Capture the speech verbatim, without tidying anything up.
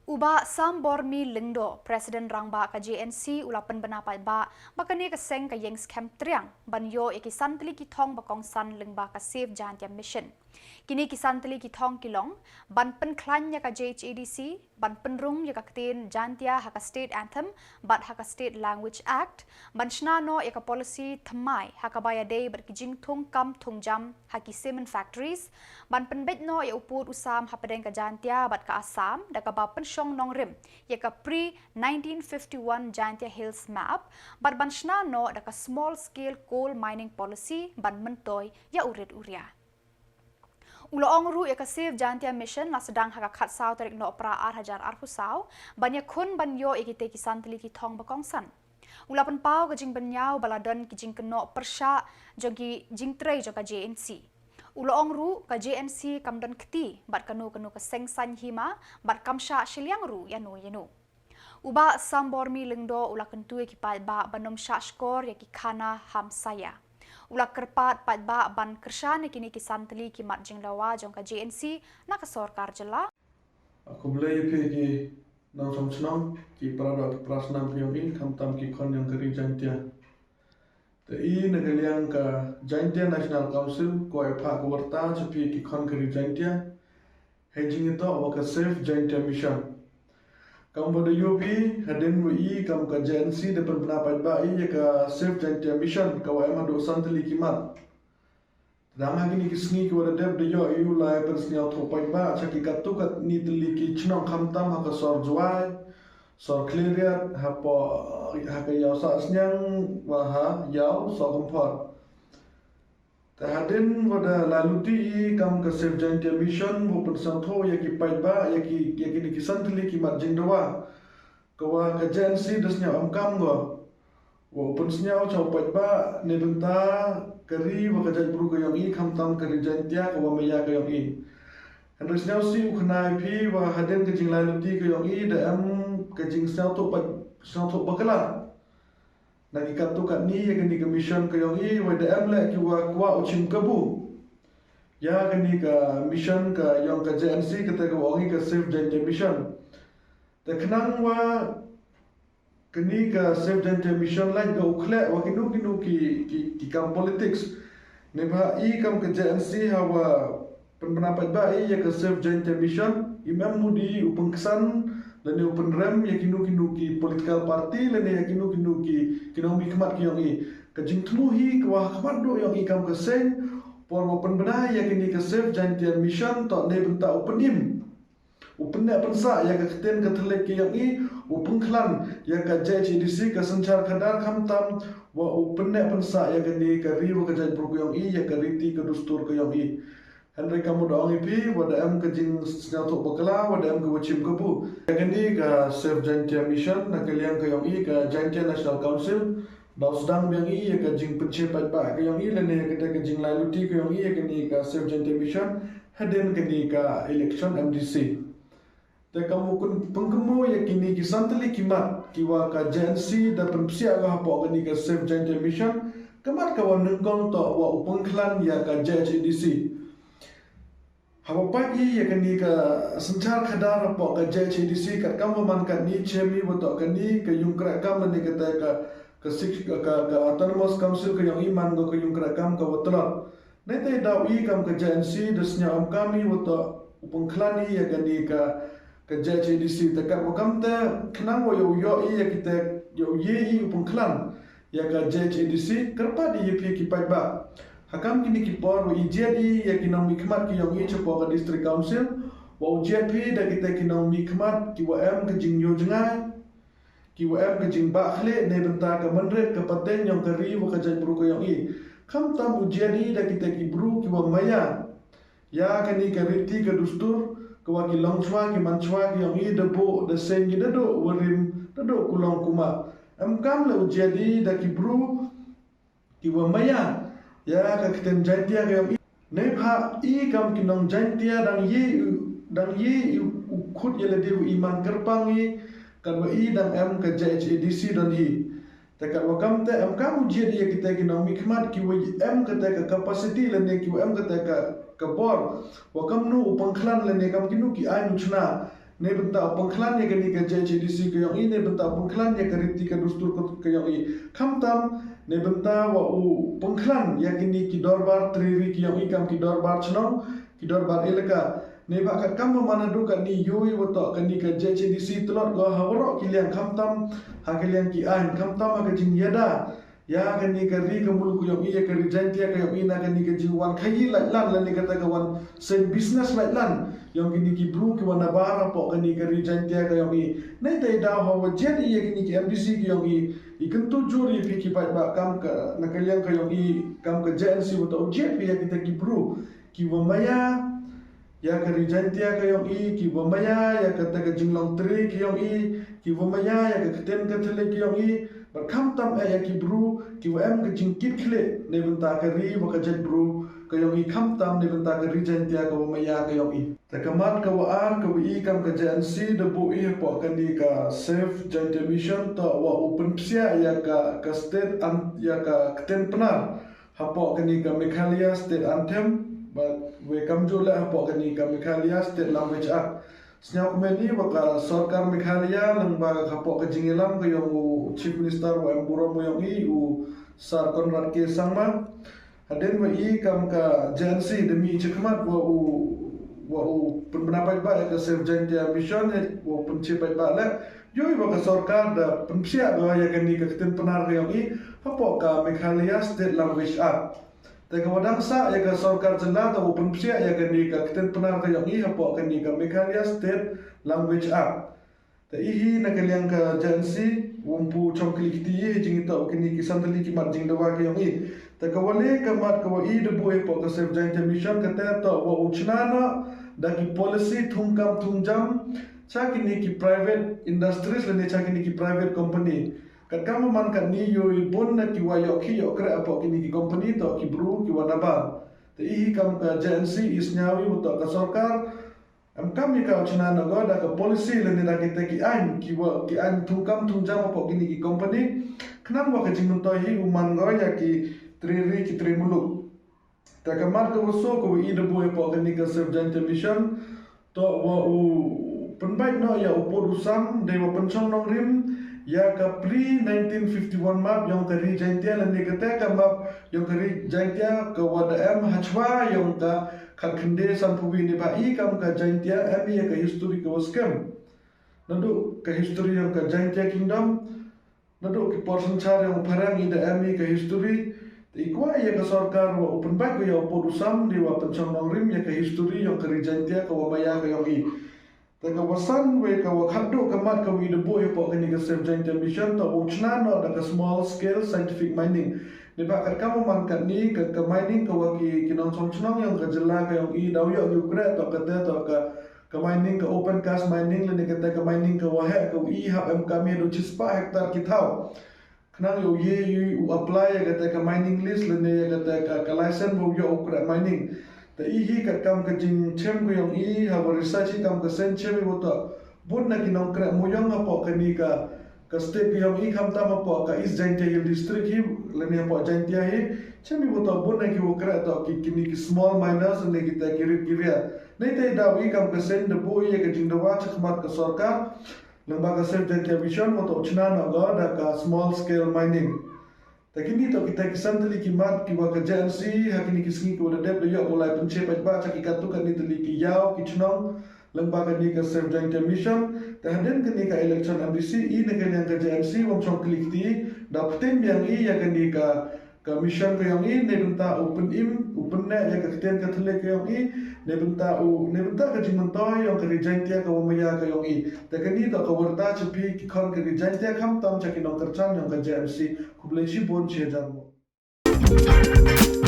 U Bah Sambormi Lyngdoh, President Rangbah ka J N C, u la pynbna paidbah ba kane ka seng ka ïeng skhem triang ban ïoh ïa ki san tylli ki thong ba kongsan lyngba ka Save Jaintia Mission. Kine ki san tylli ki thong ki long ban pynkhlaiñ ïa ka J H A D C, ban pynrung ïa ka ktien Jaintia ha ka State Anthem bad ha ka State Language Act, ban shna noh ïa ka policy thymmai ha kaba ïadei bad ki jingthung kam thung jam ha ki cement factories, ban pynbeit noh ïa u pud u sam hapdeng ka Jaintia bad ka Assam da kaba pynshong nongrim ïa ka pre nineteen fifty-one Jaintia Hills Map, bad ban shna noh da ka Small Scale Coal Mining Policy ban myntoi ïa u rit u ria. U la ong ruh ïa ka Save Jaintia Mission la sdang ha ka khatsaw tarik Nohprah ar hajar arphew saw ban ïakhun ban ïoh ïa kitei ki san tylli ki thong ba kongsan. U la pynpaw ka jingbynñiaw ba la don ki jingkynnoh pyrshah jong ki jingtrei jong ka J N C. U la ong ruh ka J N C kam don kti bad kano kano ka seng saiñ hima bad kam shah shiliang ruh ïano ïano. U Bah Sambormi Lyngdoh u la kyntu ïa ki paidbah ban ym shah shkor ïa ki khana hamsaïa. U la kyrpad paidbah ban kyrshan ïa kine ki san tylli ki mat jingdawa jong ka J N C na ka sorkar jylla. Khublei ïa phi ki nongshong shnong, ki para doh ki para snam ka ïong i, khamtam ki khon ïong ka ri Jaintia. Te i na ka liang ka Jaintia National Council, ko ai phah ka warta sha phi ki khon ka ri Jaintia. Hei jingïatoh wa ka Save Jaintia Mission. Kam wa da ïoh phi, hadien wa i kam ka J N C da pynbna paidbah i ïa ka Save Jaintia Mission, ka wa em haduh san tylli ki mat. Tang ha kine ki sngi ki wa da dep da ïoh i u lai pynsñiawthuh paidbah sha ki katto katne tylli ki chnong khamtam ha ka sor Jwai, sor Khliehriat, hapoh ha ka Ïawsah Sniang, wa ha Ïaw Sohkymphor. Te hadien wa da lai luti i kam ka Save Jaintia Mission wa pynsñiawthuh ïa ki paidbah ïa ki, ïa kine ki san tylli ki mat jingdawa. Ka wa ka J N C da sñiaw em kam ko. Wa u pynsñiaw cha u paidbah ne bynta ka ri wa ka jaitbru ka ïong i khamtam ka ri Jaintia ka wa maya ka ïong i. Hynrei sñiawsih u khana i phi wa hadien ka jinglai luti ka ïong i da em ka jingsñiawthuh ba, sñiawthuh bakla na ki katto katne ïa kane ka mission ka ïong i, wa da em leh ki wa kwah u chim kabu ïa kane ka mission ka ïong ka J N C, kata ka wa ong i ka Save Jaintia Mission. Te khnang wa kane ka Save Jaintia Mission lait ka u khleh wa kino kino ki, ki, ki kam politics. Neibhah i kam ka J N C ha wa pynbna paidbah i ïa ka Save Jaintia Mission, im em mut i u pynksan lane u pynrem ïa kino kino ki political party lane ïa kino kino ki, ki nongmihkhmat ki ïong i. Ka jingthmu hi ka wa ha khmat duh ïong i kam ka seng, por wa pynbna ïa kane ka Save Jaintia Mission toh ne bynta u pynim, u pynneh pynsah ïa ka ktien ka thylliej ka ïong i, u pynkhlan ïa ka J H A D C ka synshar khadar khamtam wa u pynneh pynsah ïa kane ka ri wa ka jaitbru ka ïong i, ïa ka riti ka dustur ka ïong i. Hynrei kam wa da ong i phi, wa da em ka jingsñiawthuh bakla, wa da em ka wa chim kabu. Ïa kane ka Save Jaintia Mission na ka liang ka ïong i ka Jaintia National Council, da u sdang biang i ïa ka jingpynche paidbah ka ïong i lane ïa kata ka jinglai luti ka ïong i ïa kane ka Save Jaintia Mission hadien kane ka election M D C. Te kam u pyn, pynkynmaw ïa kine ki san tylli ki mat ki wa ka J N C da pynpsiah ka hapoh kane ka Save Jaintia Mission, ka mat ka wa nyngkong toh wa u pynkhlan ïa ka J H A D C. Haba peit i ïa kane ka synshar khadar hapoh ka J H A D C, kat kam wa man katne, chem i wa toh kane ka ïung kreh kam lane kata ka, ka sik, ka, ka Autonomous Council ka ïong i man ko ka ïung kreh kam ka wa tlot. Neitei daw i kam ka J N C da sñiaw em kam i wa toh u pynkhlan i ïa kane ka, ka J H A D C, te kat wa kam te khnang wa ïoh, ïoh i ïa kita, ïoh i u pynkhlan ïa ka J H A D C, kyrpad i ïa phi ki paidbah. Ha kam kine ki por wa i jied i ïa ki nongmihkhmat ki ïong i chapoh ka District Council, wa u jied phi da kita ki nongmihkhmat ki wa em ka jingïoh jngai, ki wa em ka jingbah khlieh ne bynta ka mynrit ka pateng ïong ka ri wa ka jaitbru ka ïong i. Khamtam u jied i da kita ki bru ki wa maya ïa kane ka riti ka dustur, ka wa ki longchwa ki manchwa ki ïong i da buh da seng i da duh warim da duh kulong kumah. Em kam leh u jied i da ki bru ki wa maya ïa ka ktien Jaintia ka ïong i. Neibhah i kam ki nong Jaintia dang i, dang i u khut ïa lade wa i man kyrpang i, kat wa i dang em ka J H A D C don hi. Te kat wa kam te em kam u jied ïa kita ki nongmihkhmat ki wa em kata ka capacity lane ki wa em kata ka, ka bor wa kamnu u pynkhlan lane kam kinu ki ai nuchna Ne bynta u pynkhlaiñ ïa kane ka J H A D C ka ïong i, ne bynta u pynkhlaiñ ïa ka riti ka dustur ka, ka ïong i. Khamtam, ne bynta wa u pynkhlaiñ ïa kine ki dorbar tri ri ki ïong i kam ki dorbar chnong, ki dorbar elaka. Ne ba katkam ba man haduh katne ïohi wa toh kane ka J H A D C tlot ko ha waroh ki liang khamtam, ha ki liang ki aiñ khamtam ha ka jingïada. Ïa kane ka ri ka muluk ka ïong i, ïa ka ri Jaintia ka ïong i na kane ka jingwan khaïi lait lan lane kata ka wan seng business lait lan. Ïong kine ki bru ki wan nabar hapoh kane ka ri Jaintia ka ïong i. Nai tai daw hawa jet i ïa kine ki M D C ka ïong i. I kyntu jur i phi ki paidbah kam ka na ka liang ka ïong i kam ka J N C wa toh u jet phi ïa kita ki bru. Ki wa maya ïa ka ri Jaintia ka ïong i, ki wa maya ïa kata ka jinglong tri ka ïong i, ki wa maya ïa ka ktien ka thylliej ka ïong i, bad khamtam eh ïa ki bru, ki wa em ka jingkit khlieh, ne bynta ka ri wa ka jait bru, ka ïong i khamtam ne bynta ka ri Jaintia ka wa maya ka ïong i. Te ka mat ka wa ar ka wa i kam ka J N C da buh i hapoh kane ka Save Jaintia Mission toh wa u pynpsiah ïa ka, ka state an, ïa ka ktien Pnar. Hapoh kane ka Meghalaya State Anthem, bad wei kamjooh leh hapoh kane ka Meghalaya State Language Act. Sñiaw kmen i wa ka sorkar Meghalaya lyngba hapoh ka jingïalam ka ïong u Chief Minister wa em burom wa ïong i u Sir Conrad K Sangma. Hadien wa i kam ka J N C da mih chakhmat wa u, wa u pynbna paidbah ïa ka Save Jaintia Mission, wa u pynche paidbah leh. Ïohi wa ka sorkar da pynpsiah ko ïa kane ka ktien Pnar ka ïong i hapoh ka Meghalaya State Language Act. Te ka wa dang sah ïa ka sorkar jylla da wa pynpsiah ïa kane ka ktien Pnar ka ïong i hapoh kane ka Meghalaya State Language Act. Te i hi na ka liang ka J N C wym pu chong kli kti i jingitoh kine ki san tylli ki mat jingdawa ka ïong i. Te ka wa le ka mat ka wa i da buh hapoh ka Save Jaintia Mission kata toh wa u chna noh da ki policy thungkam thungjam cha kine ki private industries lane cha kine ki private company. Katkam ba man katne ïohi bun na ki wa ïoh ki ïoh kreh hapoh kine ki company toh ki bru ki wa nabar. Te i hi kam ka J N C i sñiaw i wa toh ka sorkar em kam i ka u chna noh ko da ka policy lane da kita ki aiñ ki wa ki aiñ thungkam thungjam hapoh kine ki company. Khnang wa ka jingmyntoi hi u man ko ïa ki tri ri ki tri muluk. Te ka mat ka wa soo ka wa i da buh hapoh kane ka Save Jaintia Mission toh wa u pynbeit noh ïa u pud u sam dei wa pynchong nongrim ïa ka pre nineteen fifty-one map ïong ka ri Jaintia lane kata ka map ïong ka ri Jaintia ka wa da em hachwa ïong ka khatkhyndai sanphew wi ne ba i kam ka Jaintia em ïa ka history ka wa skhem. Naduh ka history ïong ka Jaintia Kingdom, naduh ki por synshar ïong phareng i da em i ka history. Te i kwah ïa ka sorkar wa u pynbeit ko ïa u pud u sam dei wa pynchong nongrim ïa ka history ïong ka ri Jaintia ka wa maya ka ïong i. Te ka wa san wei ka wa khatduh ka mat ka wa i da buh hapoh kane ka Save Jaintia Mission toh u chna noh da ka small scale scientific mining. Ne ba katkam ba man katne ka, ka mining ka wa ki, ki nongchong chnong ïong ka jylla ka ïong i daw ïoh ki u kreh toh kata toh ka ka mining ka open cast mining lane kata ka mining ka wa heh ka wa i hap em kam ïa du chispah hektar ki thaw. Khnang ïa u ye u apply ïa kata ka mining lease lane ïa kata ka, ka license ba u ïoh u kreh mining. Te i hi katkam ka jingchem ka ïong i ha wa research i kam ka seng chem i wa toh bun na ki nongkreh mawïong hapoh kane ka ka state ka ïong i khamtam hapoh ka East Jaintia Hill District hi lane hapoh Jaintia hi. Chem i wa toh bun na ki wa kreh toh ki kine ki small miners lane kita ki rit ki ria. Nai te daw i kam ka seng da buh ïa ka jingdawa chakhmat ka sorkar lyngba ka Save Jaintia Mission wa toh chna noh ko da ka small scale mining. Te kine toh kita ki san tylli ki mat ki wa ka J N C ha kine ki sngi ki wa da dep da ïoh u lai pynche paidbah cha ki katto katne tylli ki ïaw ki chnong lyngba kane ka Save Jaintia Mission. Te hadien kane ka election M D C i na ka liang ka J N C wym chong kli kti da pyntim biang i ïa kane ka, ka mission ka ïong i ne bynta u pynim u pynneh ïa ka ktien ka thylliej ka ïong i ne bynta u ne bynta ka jingmyntoi ïong ka ri Jaintia ka wa maya ka ïong i. Te kane toh ka warta cha phi ki khon ka ri Jaintia khamtam cha ki nongkyrchan ïong ka J N C. Khublei shibun shi hajar nguh.